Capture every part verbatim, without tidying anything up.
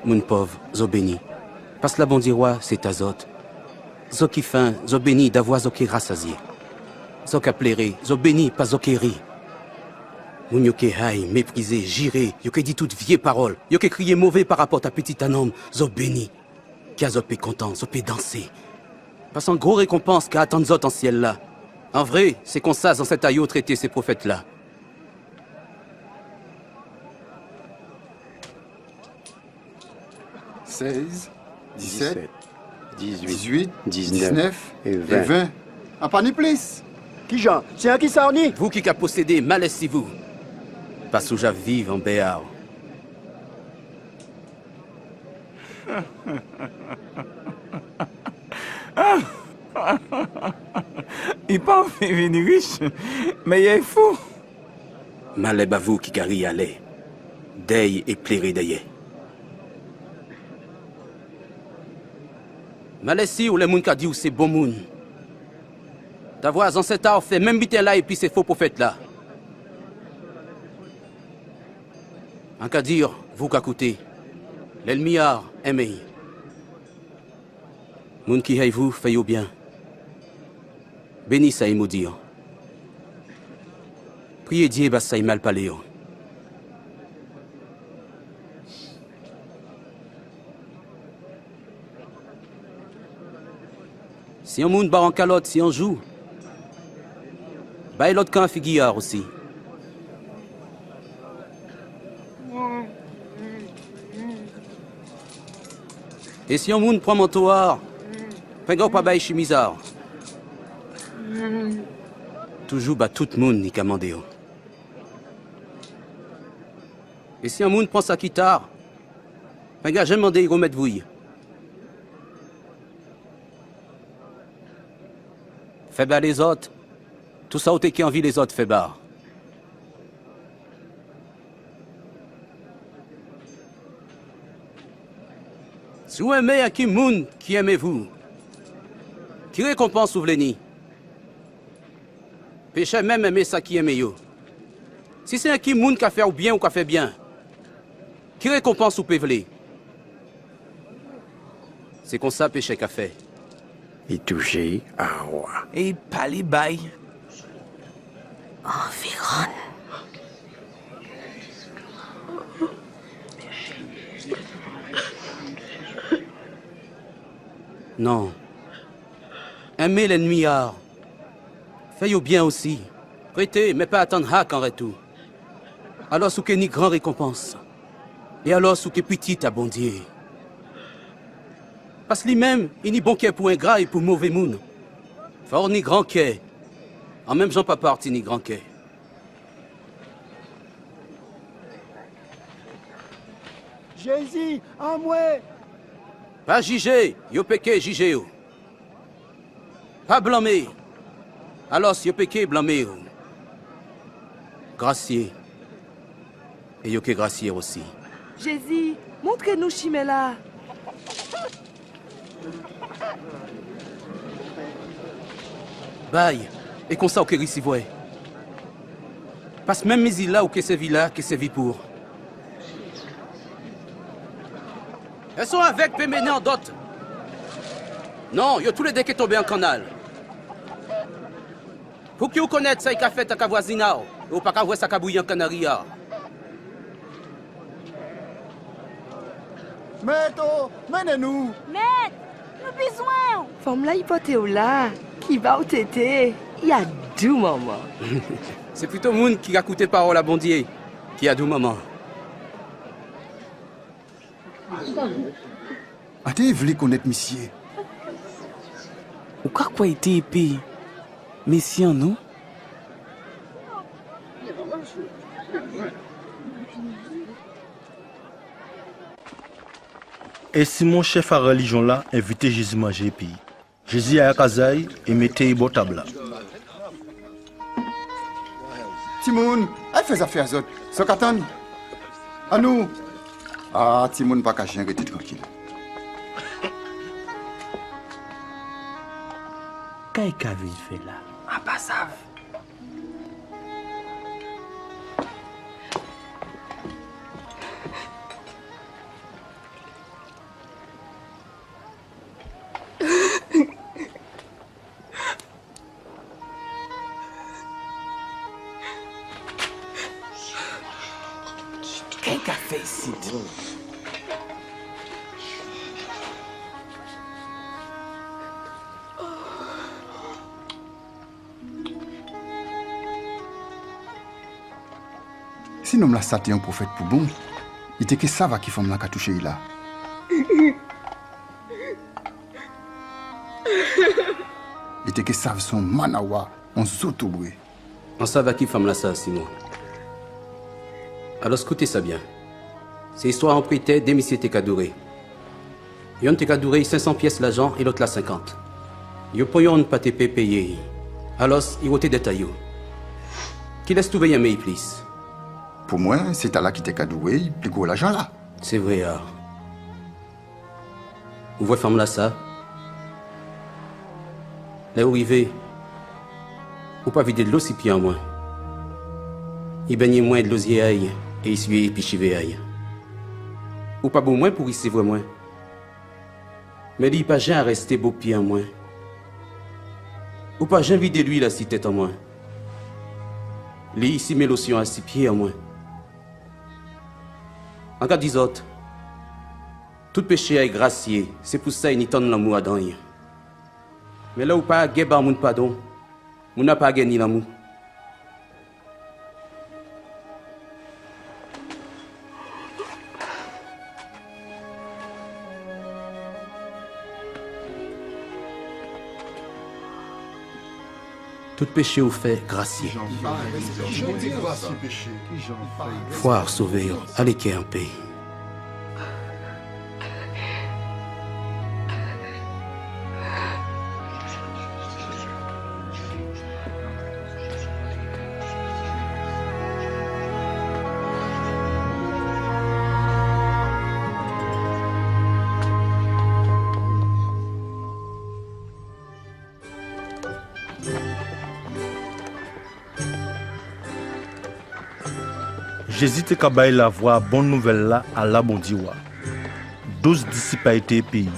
Moun pòv, zò béni. Pas Bondié wa sé ta zòt. Zò ki fen, zò béni davwa zò ké rasazié. Zò ka pléré, zò béni pas zò ké ri. Moun yo ké hay, méprizé, jiré, yo ké di tout vié pawòl, yo ké kriyé mové pa rapò a Pitit a Nonm, zò béni. Ké zò pé kontan, zò pé dansé. Pas an gwo rékonpans ka atann zòt an sièl-la. An vré, sé konsa zansèt a yo trété sé pwofèt-la. Sèz, disèt, dizuit, dizuit, diznèf, diznèf é ven. É ven. A pa ni plis. Kijan? Sé an ki sa ou ni? Vou ki ka posédé, malè si vou. Pas ou ja viv an bèa. I pa anvi vini rich, mé i fou. Malè ba vou ki ka ri alè, dèy é pléré dèyè. Malè si ou lè moun ka di'w sé bon moun. Davwa zansèt a'w fè menm biten-la épi sé fo pwofèt-la. An ka di, vou ka kouté. Lènmi a'w enmé'y. Moun ki hay vou, fè yo byen. Béni sa i modi'w. Priyé Dié ba sa i mal palé'w. Si an moun ba'w an kalòt, si an jou, bay lòt kan a figi a'w osi. É si an moun pran manto a'w, penga ou pa bay chimiz a'w. Toujou ba tout moun i ka mandé'w. É si an moun pran sa ki ta'w, penga janmen mandé'y rimèt vou'y. Fè ba lézòt tou sa ou té ké anvi lézòt fè ba'w. Si ou enmé an ki moun ki enmé vou, ki rékonpans ou vlé ni? Péchè menm enmé sa ki enmé yo. Si sé an ki moun ka fè'w byen ou ka fè byen, ki rékonpans ou pé vlé? Sé konsa péchè ka fè. I touché awa. É i palé ba'y. Anviwonn. Non. Enmé lènmi a'w. Fè yo byen osi. Prété, mé pa atann hak an rétou. Alòs ou ké ni gran rékonpans. É alòs ou ké pitit a Bondyé. Pas li menm, i ni bon kè pou engra é pou mové moun. Fò'w ni gran kè. An menm jan Papa'w té ni gran kè. Jézi, anmwé! Pa jijé, yo pé ké jijé'w. Pa blanmé, alòs yo pé ké blanmé'w. Grasyé, é yo ké grasyé'w osi. Jézi, montré nou chimen-la. Bay, é konsa ou ké risivwè. Pas menm mizil-la ou ké sèvi la ké sèvi pou'w. Ès on avèg pé mennen on dòt? Non, yo toulédé ké tonbé an kannal. Pouki ou konnèt sa i ka fèt ak a vwazina'w, é ou pa ka vwè sa ka bouyi an kannari-a? Mèt o, mennen nou! Mèt, nou bizwen'w! Fanm-la i pòté'w la, ki ba'w tété, i a dou manman. Sé plito moun ki ka kouté pawòl a Bondyé ki a dou manman. An té vlé konnèt misyé. Ou ka kwè i té épi Mési an nou? É Simon, chèf a rèlijyon-la, envité Jézi manjé épi'y. Jézi ay a kaz a'y é mété'y bò tab-la. Timoun, ay fè zafè a zòt. Zòt ka tann. Annou. A, timoun pa ka jen rété trankil. Ka i ka vin fè la? An pa sav. Ka i ka fè isit? Si nonm-lasa té on pwofèt pou bon, i té ké sav a ki fanm-la ka touché'y la. I té ké sav sé on manawa, on zotobré. An sav a ki fanm-lasa, Simon. Alò, kouté sa byen. Sé istwa on prétè dé misyé té ka douré. Yonn té ka douré senk san pyès lajan é lòt-la senkant. Yo ponyonn pa té pé péyé'y. Alò, i woté dèt a yo. Kilès touvé i enmé'y plis? Pou mwen, sé tala ki té ka doué'y pli gwo lajan-la. Sé vré, a. Ou vwè fanm-lasa? Lè ou rivé, ou pa vidé dlo si pyé an mwen. I bengné mwen dlo zyé a'y é i siyé épi chivé a'y. Ou pa bo mwen pou risivwè mwen. Mé li pa jen arèsté bo pyé an mwen. Ou pa jen vidé lwil asi tèt an mwen. Li i simé losyon asi pyé an mwen. An ka di zòt, tout péché a'y grasyé, sé pou sa i ni tann lanmou adan'y. Mé lè ou pa gè ba moun padon, moun-la pa gè ni lanmou. Tout péché ou fè grasyé. Fwa sové yo, alé kè an pé. Jézi té ka bay lavwa a bon nouvèl-la a la Bondyé wa. Douz disip a'y té épi'y.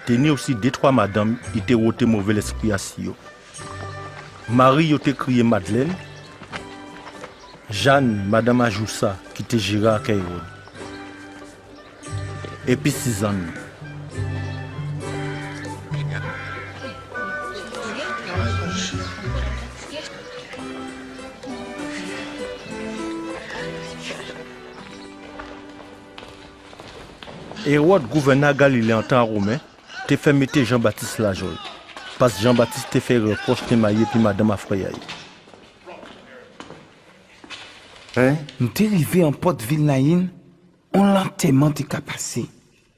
Té ni osi dé twa madanm i té woté mové lèspri asi yo. Mari yo té kriyé Madlèn, Jan, madanm a Jousa, ki té jéré ak Ewòd, épi Sizann. Ewòd, gouvènè a Galilé an tan a Women, té fè mété Jan Batis lajòl, pas Jan Batis té fè rèpwòch té mayé épi madanm a frè a'y. Hen? Nou té rivé an pòt vil Nayin, on lantèman té ka pasé.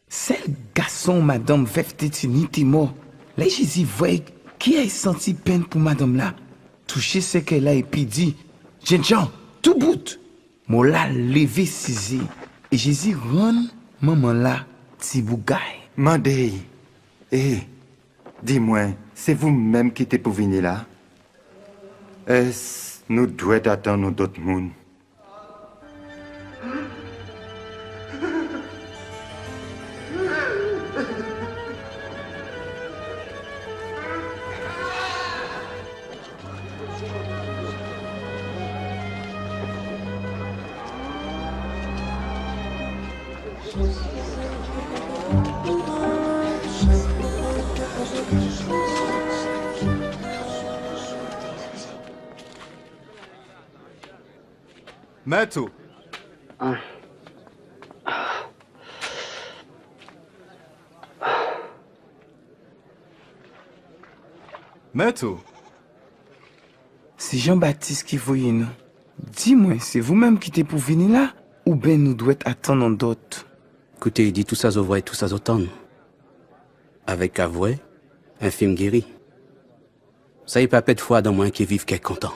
Sèl gason madanm vèv té tini té mò. Lè Jézi vwè-y, kè a'y santi penn pou madanm-la, touché sèkèy-la épi di: Jennjan, doubout! Mò-la lévé sizé, é Jézi rann manman-la ti bougay. Mandé-y: É, di mwen, sé vou menm ki té pou vini la? Ès nou dwèt atann on dòt moun? Mèt ou. Mèt ou. Sé Jan Batis ki voyé nou. Di mwen, sé vou menm ki té pou vini la, oben nou dwèt atann on dòt? Kouté, di tou sa zò vwè, tou sa zò tann. Avèg ka vwè, enfim géri. Sa i pa pèd fwa adan mwen ki viv kè kontan.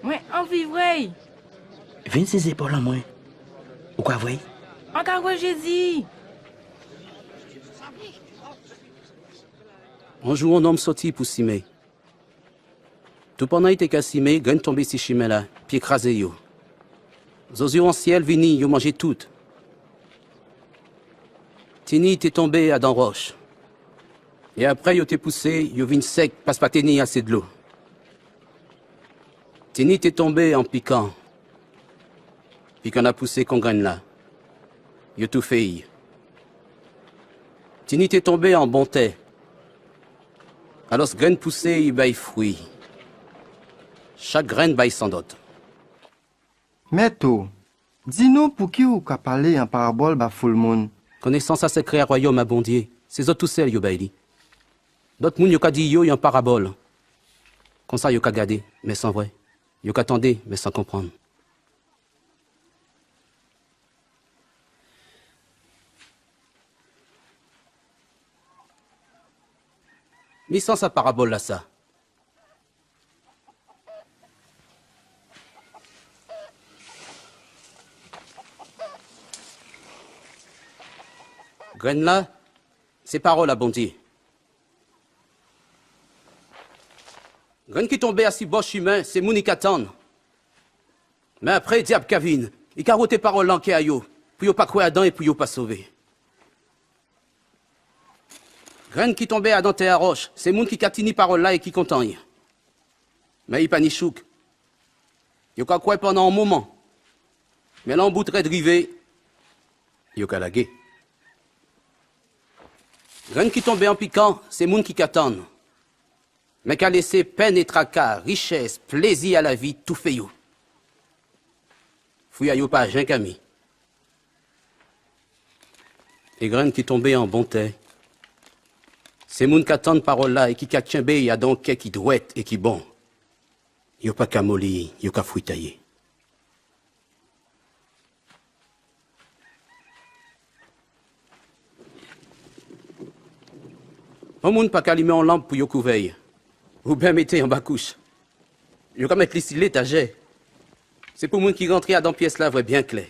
Mwen anvi vwè-y. Vin si zépòl an mwen. Ou ka vwè-y? An ka vwè Jézi. On jou, on nonm sòti pou simé. Toupannan i té ka simé, grenn tonbé si chimen-la, pyé krazé yo. Zozo an syèl vini, yo manjé tout. Tini té tonbé adan wòch. É apré yo té pousé, yo vin sèk, pas pa té ni asé dlo. Tini té tonbé an pikan. Pikan-la pousé kon grenn-la. Yo toufé'y. Tini té tonbé an bon tè. Alòs grenn pousé, i bay fwi. Chak grenn bay san dòt. Mèt o, di nou pouki ou ka palé an parabòl ba foul moun. Konésans a sékré a wayòm a Bondyé, sé zòt tousèl yo bay li. Dòt moun yo ka di yo an parabòl. Konsa yo ka gadé, mé san vwè. Yo ka tandé, mé san konprann. Mi sans a parabòl-lasa. Grenn-la, sé pawòl a Bondyé. Grenn ki tonbé asi bò chimen, sé moun i ka tann. Mé apré, dyab ka vin, i ka woté pawòl-la an kè a yo, pou yo pa kwè adan é pou yo pa sové. Grenn ki tonbé adan tè a wòch, sé moun ki ka tini pawòl-la é ki kontan'y. Mé i pa ni chouk. Yo ka kwè pandan on moman. Mé lè on bout rèd rivé, yo ka lagé. Grenn ki tonbé an pikan, sé moun ki ka tann. Mé ka lésé penn é traka, richès, plézi a lavi toufé yo. Fwi a yo pa jen ka mi. É grenn ki tonbé an bon tè, sé moun ka tann pawòl-la é ki ka tjenbé adan on kè ki dwèt é ki bon. Yo pa ka moli, yo ka fritayé. On moun pa ka limé on lanp pou yo kouvè'y, oben mété'y anba kouch. Yo ka mèt li si létajè. Sé pou moun ki rantré adan pyès-la vwè byen klè.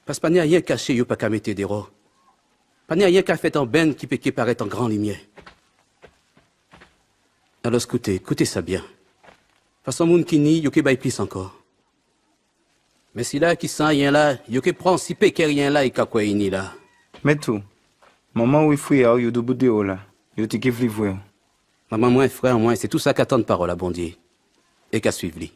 Pas pa ni ayen kaché yo pa ka mété déwò. Pa ni ayen ka fèt an benn ki pé ké parèt an gran limyè. Alòs kouté, kouté sa byen. Pas on moun ki ni, yo ké bay plis ankò. Mé sila ki san ayen la, yo ké pran si pé kè ayen la i ka kwè i ni la. Mé tou, manman ou é fri a'w yo doubout déwò la, yo té ké vlé vwè'w. Manman mwen, frè mwen, sé tou sa ka tann pawòl a Bondyé é ka swiv li.